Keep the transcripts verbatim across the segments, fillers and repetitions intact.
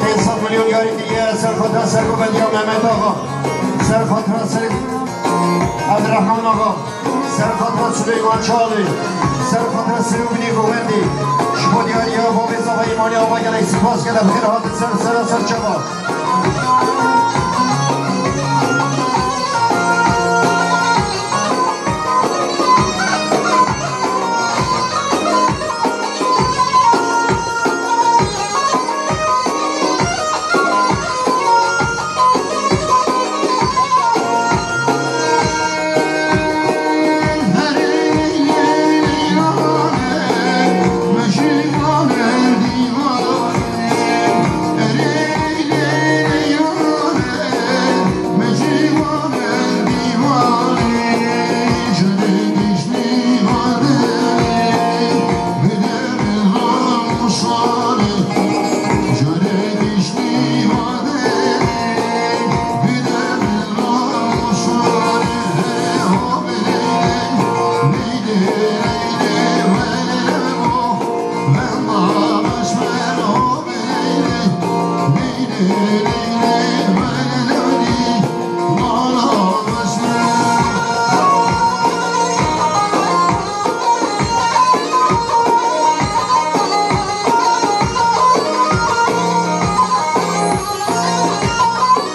Pênc sed milyon yarî kiriye ser xatira sergovendiya Mehmet Axa, ser xatira Serî Ebdirehman Axa, ser xatira Silêman Çalî, ser xatira Sirûbinî Govendî. Ji bo diyariya bavê zavayê malê ava gelek spas, gelek xêr hatin ser sera ser çava.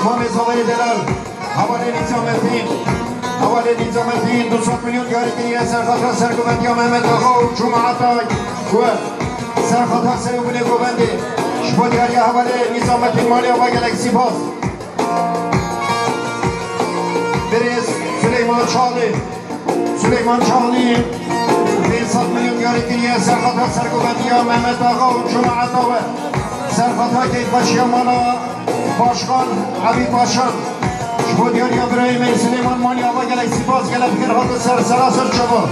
Mamê Zavayê Delal, hevalê Nîzametîn, hevalê Nîzametîn, du sed milyon diyarî kiriye ser xatira sergovendiya Mehmet Axa û cemaeta ku ser xatira Serê û Binê Govendê. Ji bo diyariya hevalê Nîzametîn malê ava gelek spas. Birêz Silêman Çalî. Silêman Çalî pênc sed milyon diyarî kiriye ser xatira sergovendiya Mehmet Axa û cemaeta we. Ser xatira keyfxweşiya mala Başkan Ebî Paşan. Ji bo diyariya birayê me Silêman malê ava gelek spas, gelek xêr hatin ser sera ser çava.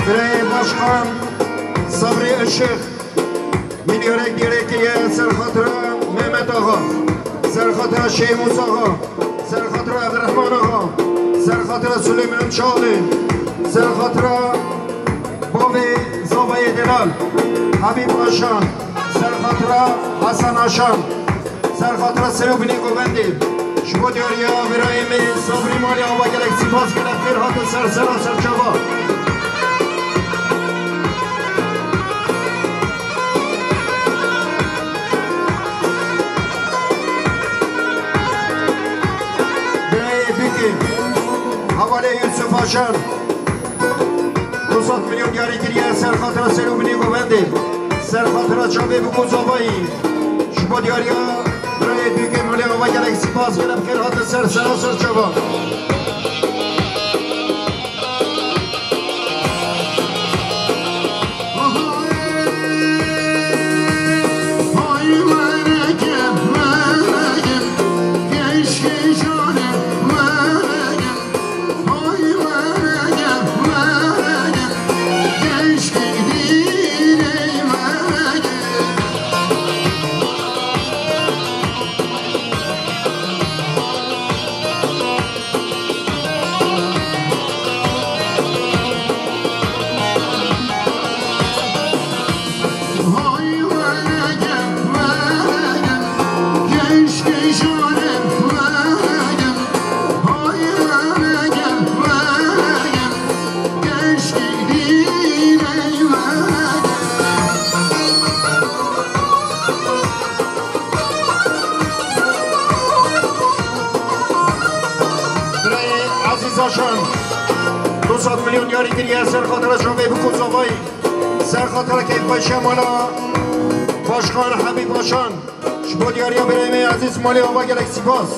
Birayê Başkan Sabrî Işık, milyarek diyarî kiriye ser xatira Mehmet Axa, ser xatira Şêmûs Axa, ser xatira Ebdirehman Axa, ser xatira Suleyman Çalî, ser xatira bavê Zavayê Delal, Habîb Aşan, ser xatira Hasan Aşan, ser xatira Serê û Binê Govendê. Ji bo diyariya birayê me Sabrî malê ava gelek spas, gelek xêr hatin ser sera ser çava. Birayê Bîkê, hevalê Yusuf Aşan, du sed milyon diyarî kiriye ser xatira Serê û Binê Govendê, ser xatira çavê Bûk û Zavayî. Ji bo diyariya birayê Bîkê malê ava gelek spas, gelek xêr hatin ser sera ser çava. Saşan, du sed milyon diyarî kiriye ser xatira Şavê Biko Zavayî, ser xatira keyfxweşiya mala Başkan Habîb Paşan. Ji bo diyariya birayê me ezîz malê ava gelek spas.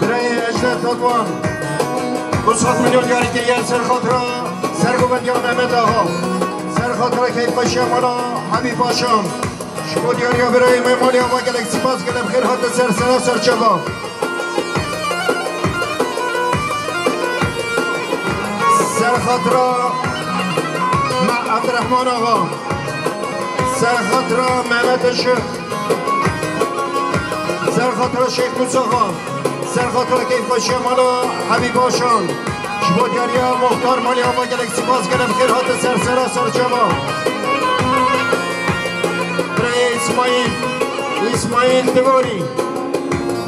Birayê Ejder Tatwan, du sed milyon diyarî kiriye ser xatira sergovendiya Mehmet Axa, ser xatira keyfxweşiya mala Habîb Paşa. Ji bo diyariya birayê me malê ava gelek spas, gelek xêr hate ser sera ser çava. Ser xatira me Abdurrahman Axa, ser xatira Mehmet Işık, ser xatira Şêx Musa Xan, ser xatira keyfxweşiya mala Habîb Paşan. Ji bo diyariya muxtar malê ava gelek spas, gelek xêr hate ser sera ser çava. Birayê Îsmaîl, Îsmaîl Tivoli.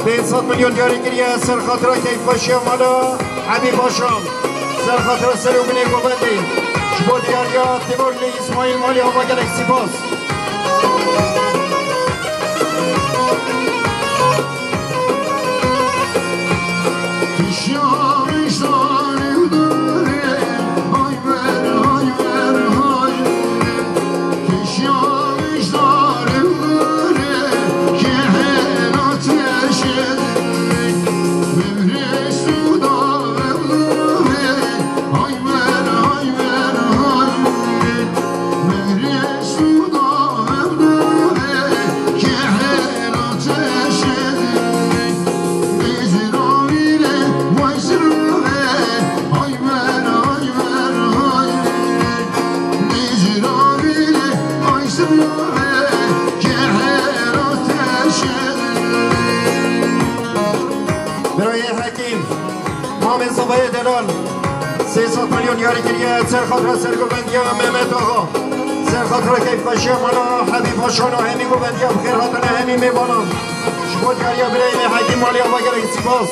Pênc sed milyon diyarî kiriye ser xatira keyfxweşiya mala Habîb Paşa. Ser xatira ser û binê govendê. Ji bo diyariya Tivoli Îsmaîl malê ava gelek spas. Birayê Hekîm, Mamê Zavayê Delal, sê sed milyon diyarî kiriye ser xatira sergovendiya Mehmet Axa, ser xatira keyfxweşiya mala Habîb Paşan û hemî govendiya bi xêr hatine hemî mêvanan. Ji bo diyariya birayê me Hekîm malê ava gelek spas.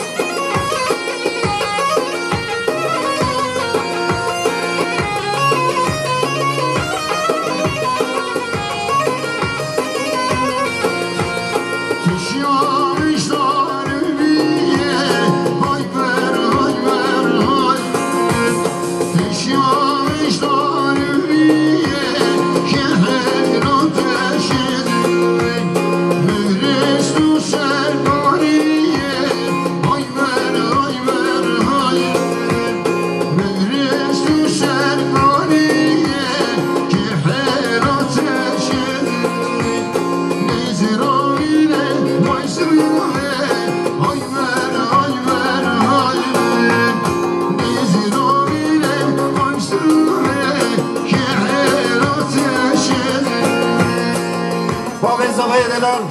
Bavê Zavayê Delal,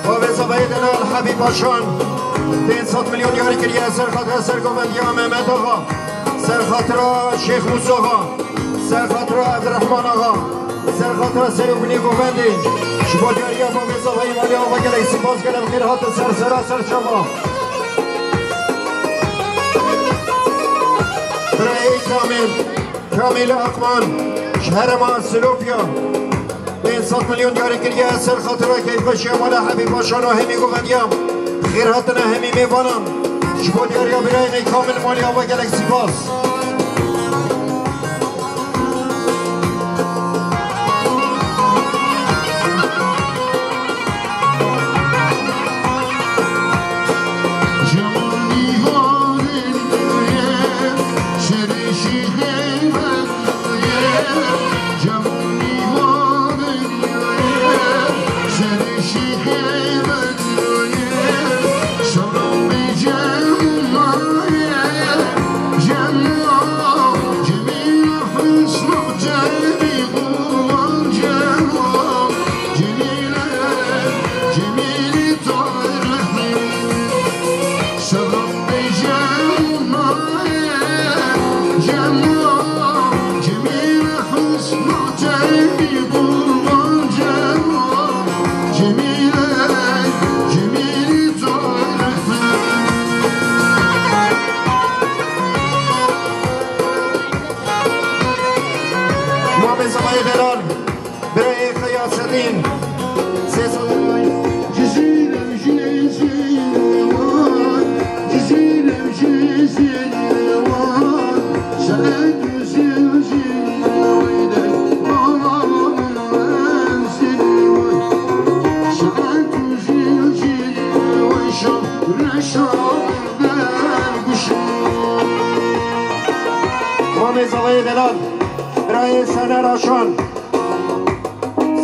Bavê Zavayê Delal Habîb Paşan, pênc sed milyon diyarî kiriye ser xatira sergovendiya Mehmet Axa, ser xatira Şêx Musa Axa, ser xatira Abdurrahman Axa, Ser xatira Serokbûnê Govendê, ji bo diyariya bavê zavayê malê ava gelek spas, gelek xêr hatin ser sera ser çava. Birayê Kamil, Kamil Akman, ji herêma Silopya, pênc sed milyon diyarî kiriye ser xatira keyfxweşiya mala Hebî Paşan û hemî govendiyan. Xêr hatine hemî mêvanan. Ji bo diyariya birayê me Kamil malê ava gelek spas. Mamê Zemayê Delal, birayê Xeya Sedîn, sê sed. Mamê Zavayê Delal, birayê Sener Aşan,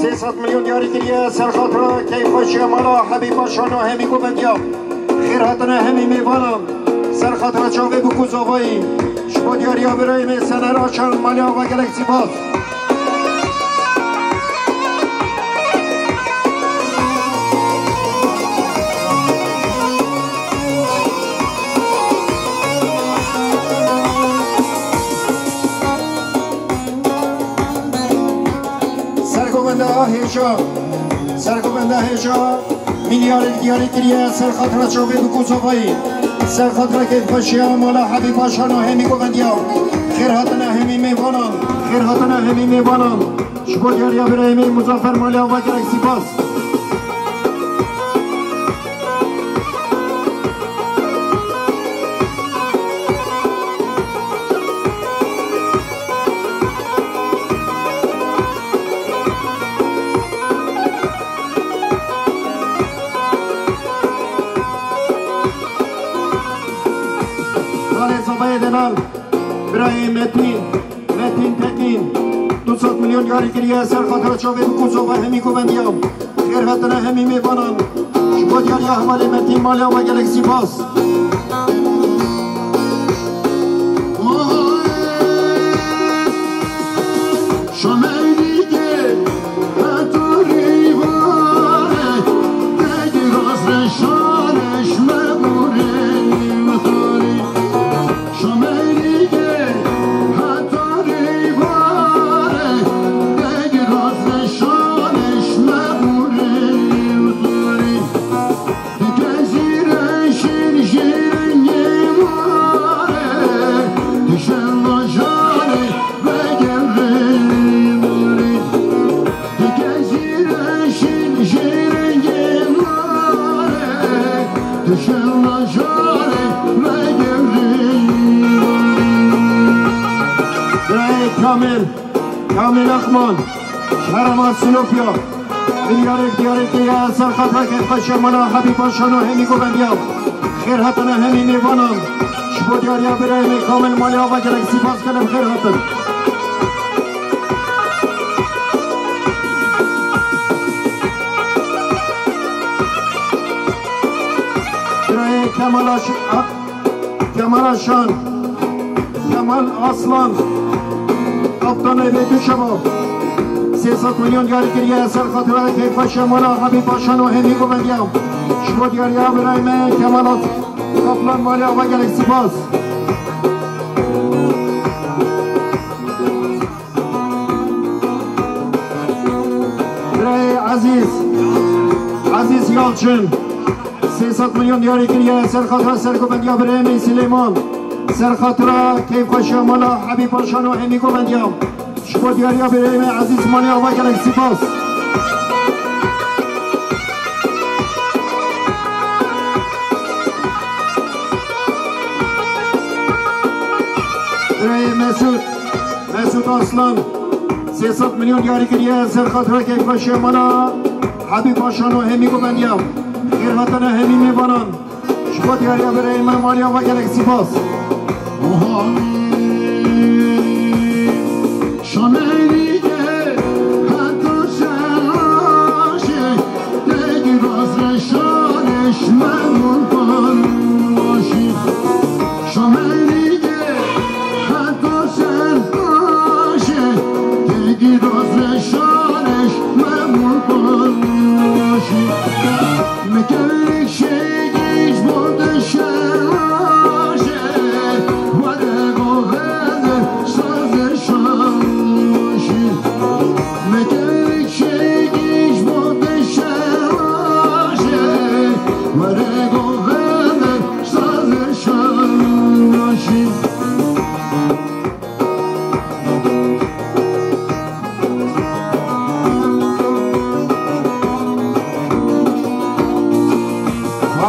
sê sed milyon diyarî kiriye ser xatira keyfxweşiya mala Hebî Paşan û hemî govendiyan. Xêr hatine hemî mêvanan. Ser xatira çavê bûk û zavayî. Ji bo diyariya birayê me Sener Aşan malê ava gelek spas. Sergovenda hêja, sergovenda hêja, milyarê diyarî kiriye ser xatira çavê bûk û zavayî, ser xatira keyfxweşiya mala Hebî Paşan û hemî govendiyan. Xêr hatine hemî mêvanan, xêr hatine hemî mêvanan. Ji bo diyariya birayê me Muzaffer malê ava gelek spas. Malê Zavayê Delal, birayê Metîn, Metîn Tekîn, du sed milyon diyarî kiriye ser xatira çavê bûk û zava hemî govendiyan. Xêr hatine hemî mêvanan. Ji bo diyariya hevalê Metîn malê ava gelek spas. Birayê Kamil, Kamil Akman, ji herêma Sinopya, milyarek diyarek ya ser xatira keyfxweşiya mala Hebî Paşan û hemî govendiyan. Xêr hatine hemî mêvanan. Ji bo diyariya birayê me Kamil malê ava gelek spas, gelek xêr hatin. Birayê Kemal Aş-, A-, Kemal Aşan, Kemal Aslan, kaptanê vê du şeva, sê sed milyon diyarî kiriye ser xatira keyfxweşiya mala Hebî Paşan û hemî govendiyan. Ji bo diyariya birayê me Kemal As-, Kaplan malê ava gelek spas. Ezîz, Ezîz Yalçin, sê sed milyon diyarî kiriye, ser xatira sergovendiya birayê me Silêman, ser xatira keyfxweşiya mala Hebîb Paşan û hemî govendiya. Ji bo diyariya birayê me Ezîz Malê Ava gelek spas. Birayê Mesûd, Mesûd Aslan, sê sed milyon diyarî kiriye, ser xatira keyfxweşiya mala Hebîb Paşan û hemî govendiya. Xêr hatine hemî mêvanan. Ji bo diyariya birayê me Malê Ava gelek spas.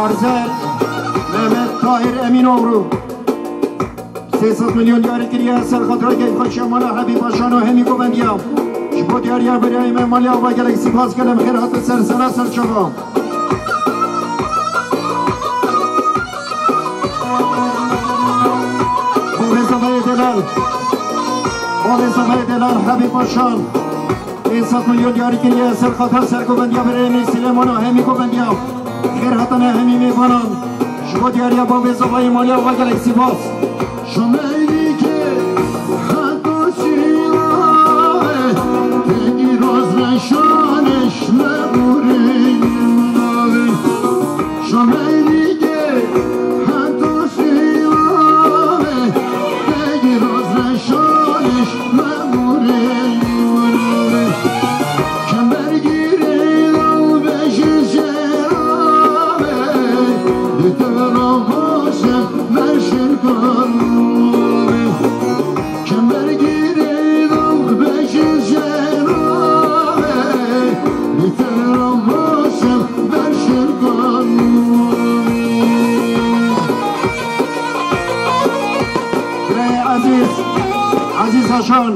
Parzel Mehmet Tahir Eminoğlu. Sê sed milyon diyarî kiriye, ser xatira keyfxweşiya mala Hebîb Paşan û hemî govendiya. Ji bo diyariya birayê me Malê Ava gelek spas, gelek xêr hate ser sera ser çava. Bavê zavayê delal. Bavê zavayê delal Hebîb Paşan. Pênc sed milyon diyarî kiriye, ser xatira sergovendiya birayê me Silêman û hemî govendiya. Xêr hatine hemî mêvanan. Ji bo diyariya bavê zavayê Malê Ava gelek spas. Birayê Ezîz, Ezîz Haşan,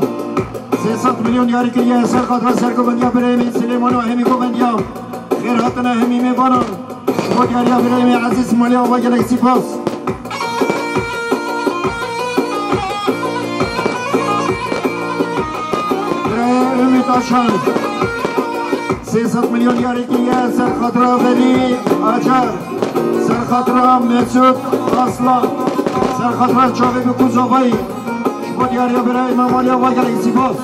sê sed milyon diyarî kiriye, ser xatira sergovendiya birayê me Silêman û hemî govendiya. Xêr hatine hemî mêvanan. Ji bo diyariya birayê me Ezîz Malê Ava gelek spas. Birayê Ümit Aşan. Sê sed milyon diyarî kiriye, ser xatira Velî Acar. Ser xatira Mesûd Aslan. Ser xatira çavê bi ku zavayî. Ji bo diyariya birayê me Malê Ava gelek spas.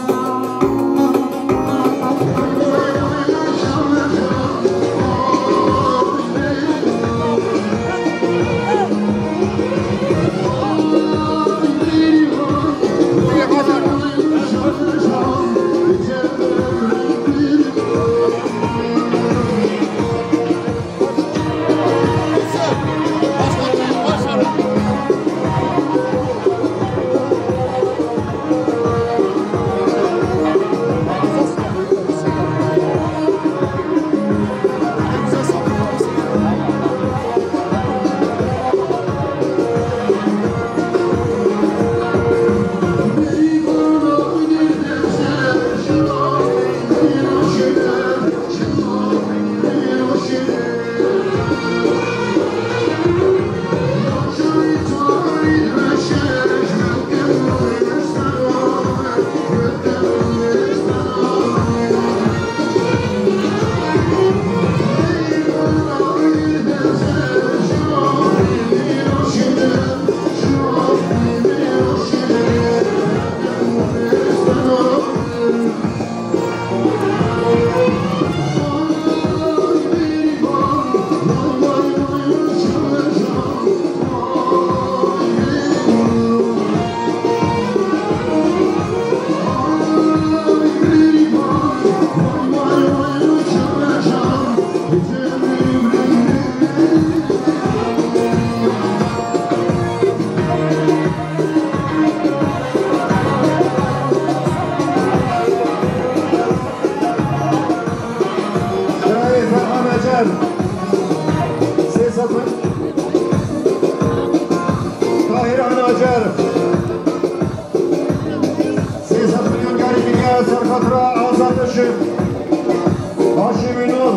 Ünal,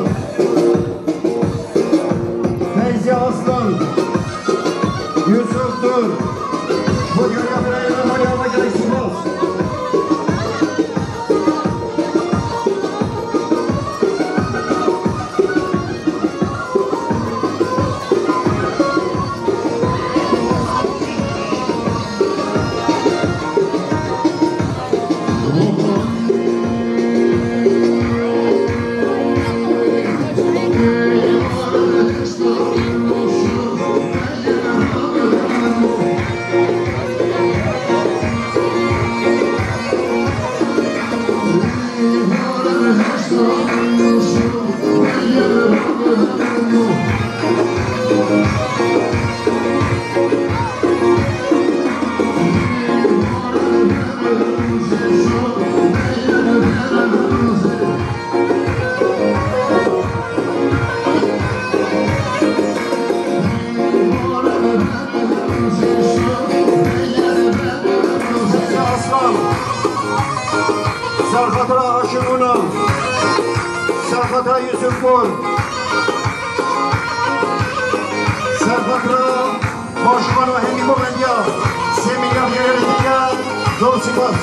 Feyzi Aslan, Yusuf Tur, bu görevlere inanmaya gelsin. Aslan. Serxatira Haşim Ünal. Serxatira Yusuf Bor. Serxatira Başkan û hemî govendiya sê milyar girêdî ye. Zor spas.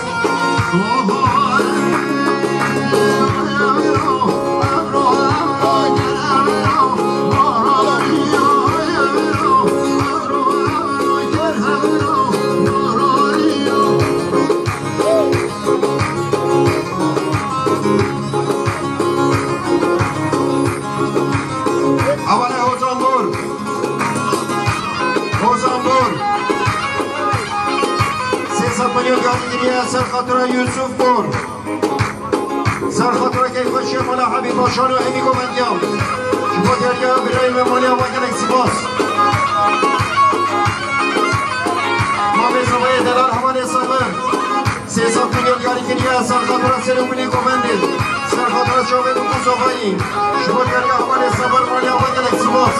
Avane Hocam Bor. Hocam Bor. Sê sed milyon geldi geriye, ser xatira Yusuf Bor. Ser xatira keyfxweşiya mala Habîb Başar û hemî govendiyan. Ji bo diyariya birayê me maliya we gelek spas. Mamê Zavayê Delal hevalê Sabir. Sê sed milyon diyarî kiriye, ser xatira Selûmînê govendê. Ser xatira çavê Dûkû Zavayî. Ji bo diyariya hevalê Sabir maliya we gelek spas.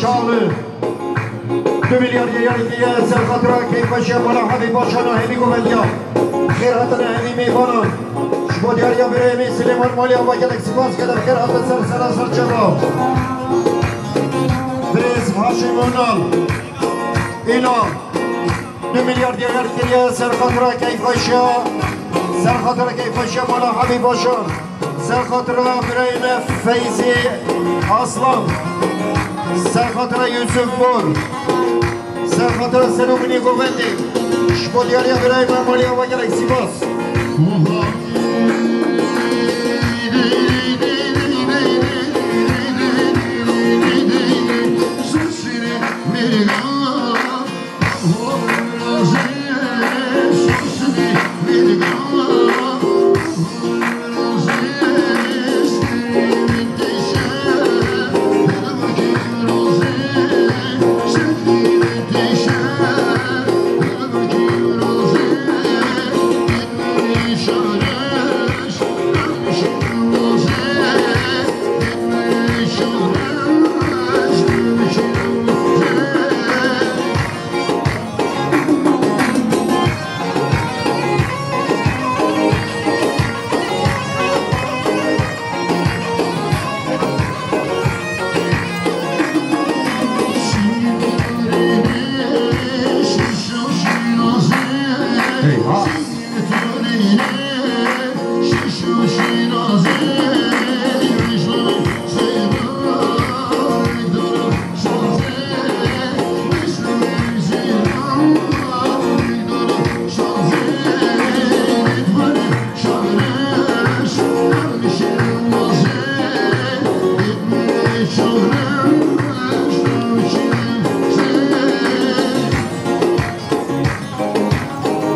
Çağı. Du milyar diyarî ye, ser xatira keyfxweşiya mala Habîb Başar û hemî govendiya. Xêr hatine hemî mêvanan. Ji bo diyariya birayê me Silêman maliya we gelek spas, gelek xêr hatin ser sera ser çava. Birêz Haşim Ünal. Ünal. Du milyar diyar kiriye, ser xatira keyfxweşiya. Ser xatira keyfxweşiya mala Habîb Başar. Ser xatira birayê me Feyzî Aslan. Ser xatira Yusuf Bor. Ser xatira Selûmînê Govendê. Ji bo diyariya birayê me maliya we gelek spas.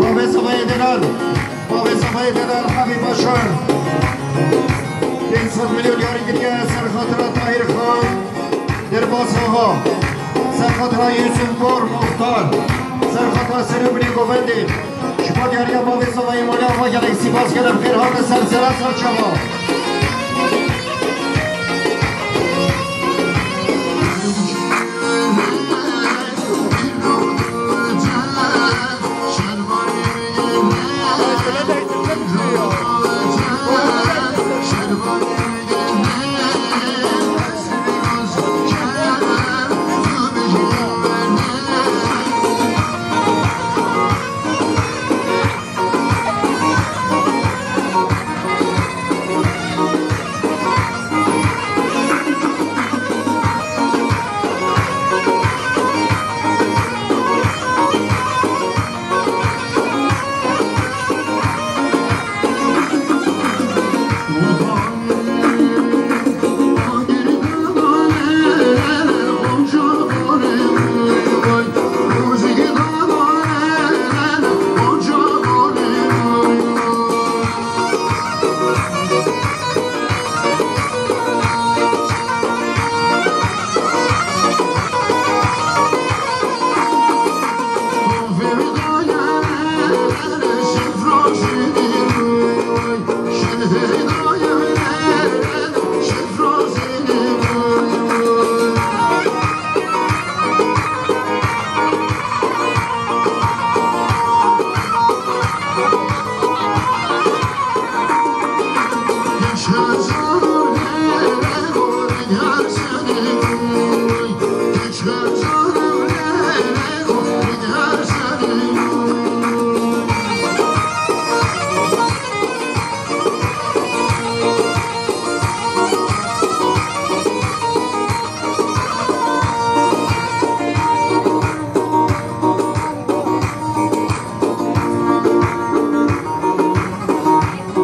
Mavê Zavayê Denan, Mavê Zavayê Denan, Habî Başar. Pênc sed milyon yarî kiriye ser xatira Tahîr Xan, Derbas Axa. Ser xatira Yusuf Bor Muxtar. Ser xatira Serê Binê Govendê. Ji bo diyariya Mavê Zavayê Mala Ava gelek spas, gelek xêr hate ser sera ser çava.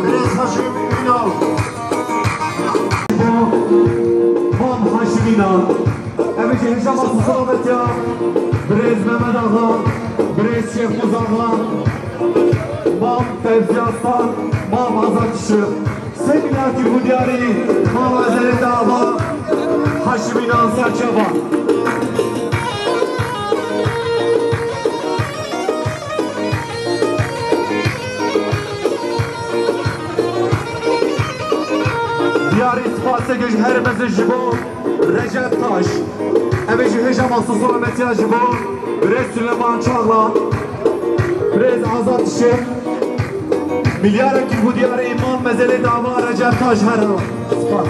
Birêz Haşim Ünal. Bo Mam Haşim Ünal. Ev jî hêja masa selamet ya. Birêz Mehmet Axa, birêz Şêxmûz Axa, Mam Fevzi Aslan, Mam Azat Işık. Sê milyar Tirk û diyarî, Mam Ezelê Dava, Haşim Ünal Serçava. Diyarî spaseke ji her mezin ji bo Recep Taş. Ev ê ji hêja masa selamet ya ji bo Birêz Süleyman Çağla, Birêz Azat Işık. Milyarek Tirk û diyarî Mam Ezelê Dava, Recep Taş here. Spas.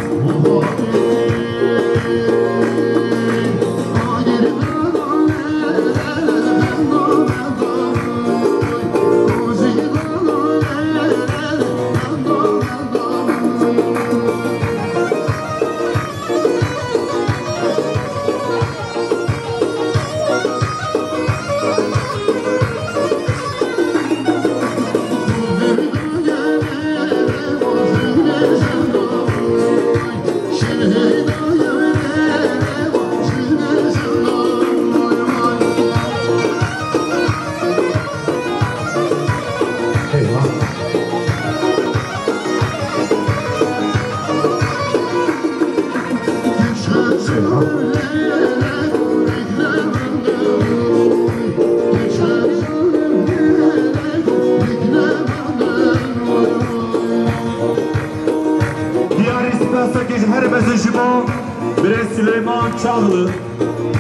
Çağlı.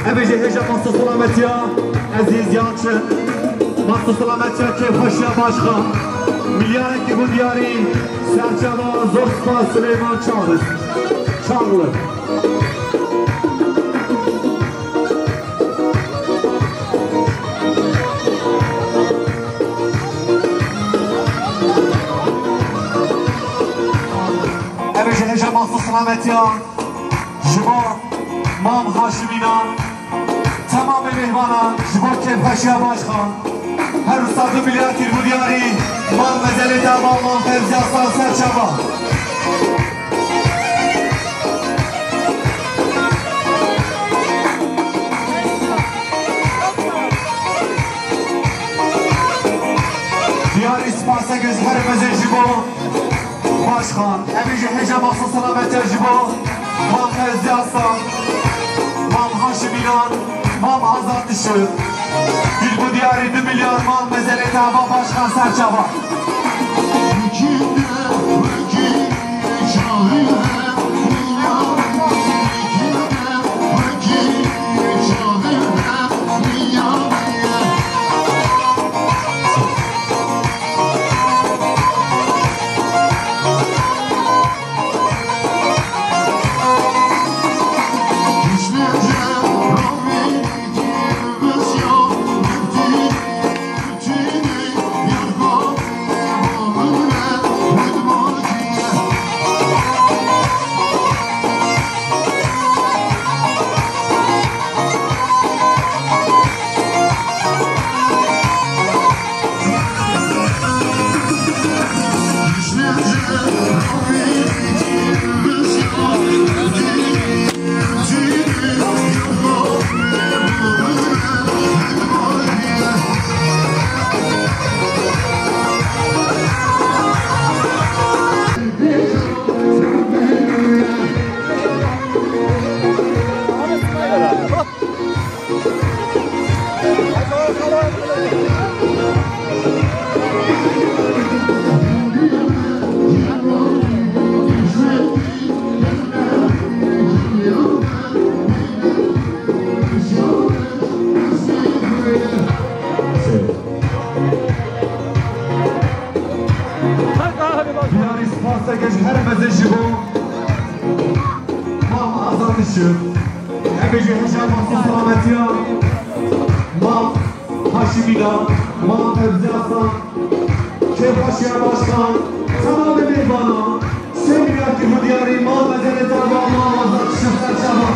Ev ê jî hêja masa selametiya Ezîz Yalçın. Masa selametiya Kêfxweşiya Başkan. Milyarekî bo diyarî serçava zor spas Silêman Çağlı. Çağlı. Ev ê jî hêja masa selametiya ji bo Mam Haşimînan, temamê mêhvanan ji bo Kêfxweşiya Başkan. Her wisa du milyar kir bo diyarî Mam Mezelê Dava, Mam Fevzî Aslan serçava. Diyarî spaseke ji herî mezin ji bo Başkan. Ev ê jî hêja masa selametiya ji bo Mam Fevzî Aslan, Mam Haşimînan, Mam Azad Işık. Kir bo diyarî du milyar Mam Mezelê Dava, Başkan serçava. Diyarî spaseke ji herî mezin ji bo Mam Azad Işık. Ev ê jî hêja masa selametiya Mam Haşimînan, Mam Fevzî Aslan, Kêfxweşiya Başkan, temamê mêhvanan, sê milyar kir bo diyarî Mam Mezelê Dava, Mam Azad Işık serçava.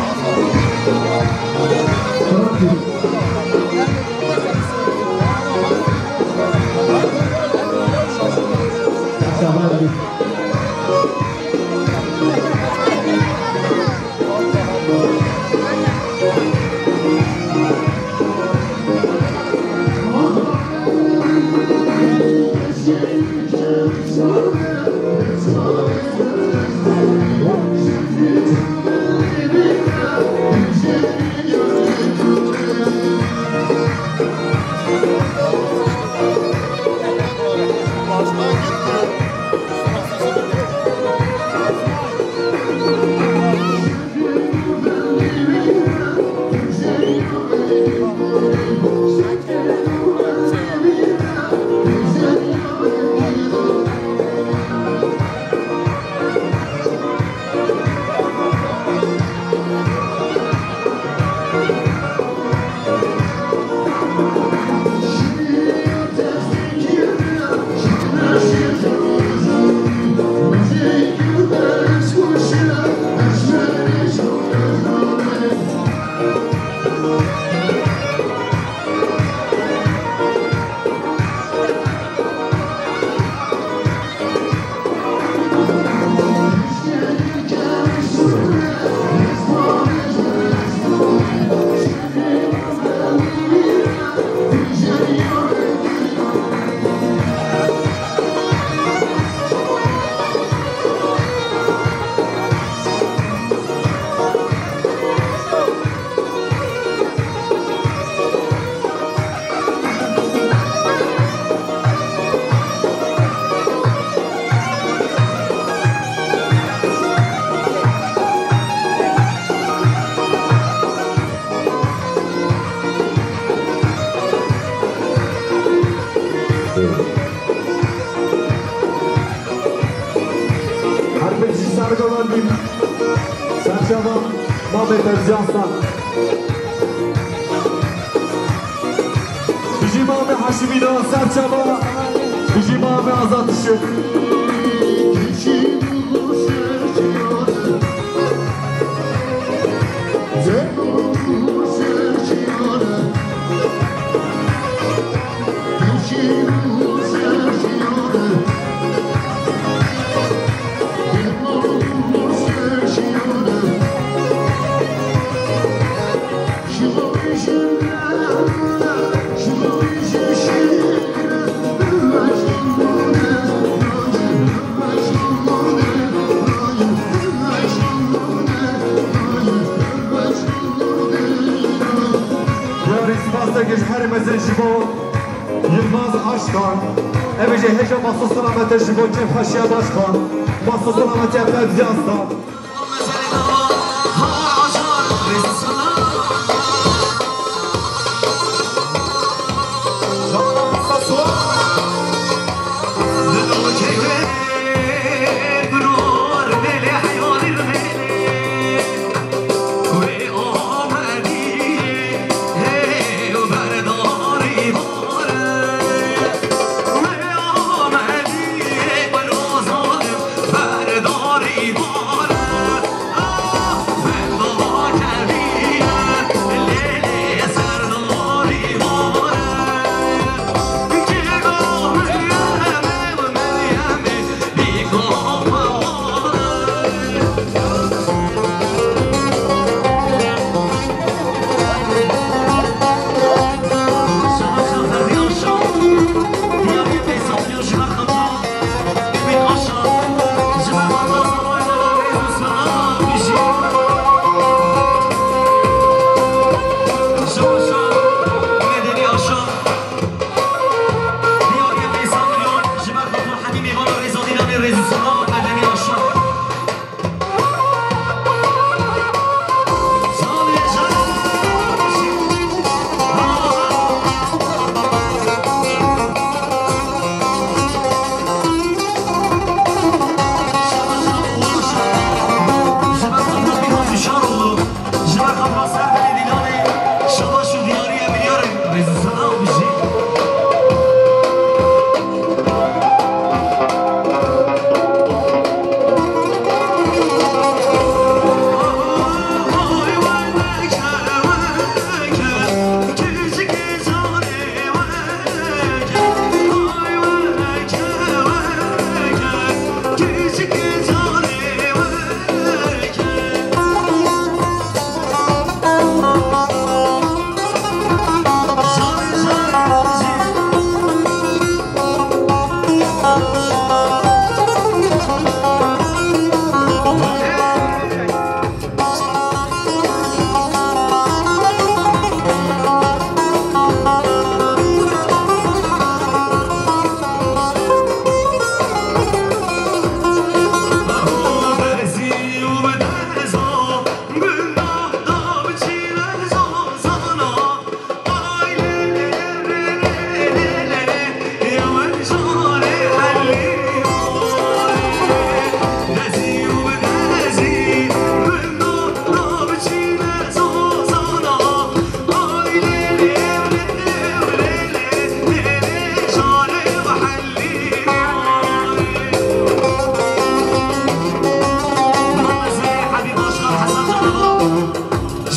Her pêncî sergovan bîn. Serçava Mamê Fevziyan Stan. Bijî Mamê Haşimî Doğan, serçava. Bijî Mamê Azad Işık. Yarî spaseke ji herî mezin ji bo Yilmaz Aşkan. Ev jî hêja masa silamete ji bo Cem Paşiya Başkan. Masa silametiya Fevziyan Stan.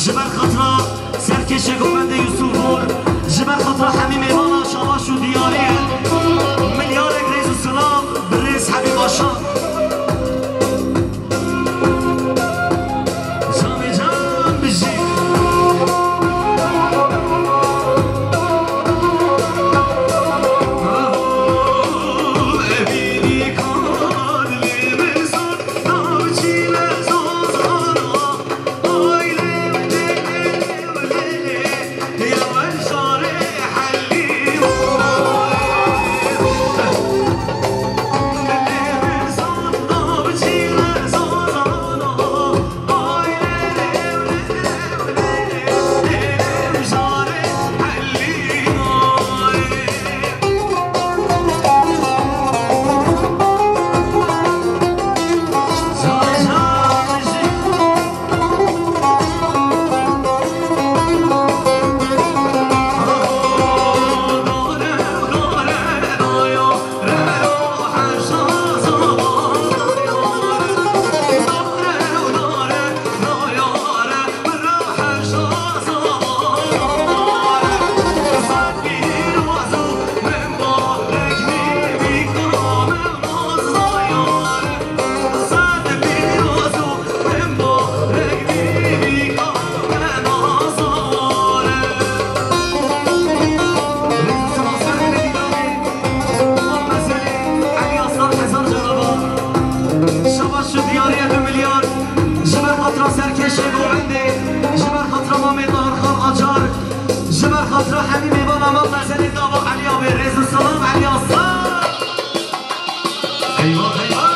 Ji ber xatira serkêşê govendê Yusuf Bor, ji ber xatira hemî mêvana Şabaş û Diyariyê, milyarek rêz û silav, birêz Hebîb Aşa. Camê can bijî. Mezelê dava Eliya wê, rêz û selam Eliya, sağ. Eyvah, eyvah.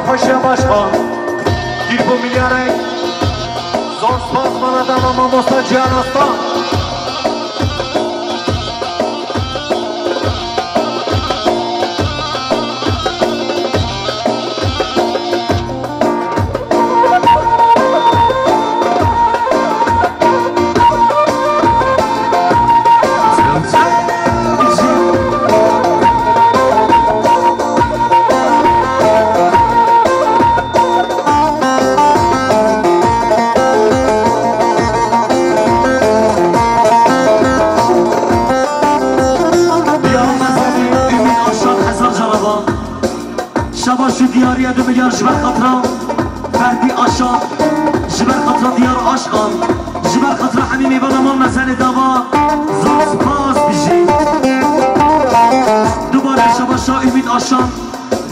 Paşa Başkan, Dîrbo Milyarek, zor spas mana dama mamosta Cihan Aslan. Şaba şu diyariye du milyar ji ber xatira Ferdî Aşan, ji ber xatira Diyar Aşkan, ji ber xatira hemî mêvana mal mezenê dava, zor spas bijî. Dubare şaba şa Ümit Aşan,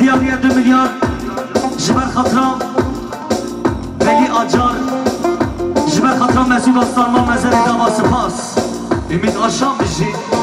diyariye du milyar, ji ber xatira Velî Acar, ji ber xatira Mesûd Aslan mal mezenê dava, spas. Ümit Aşan bijî.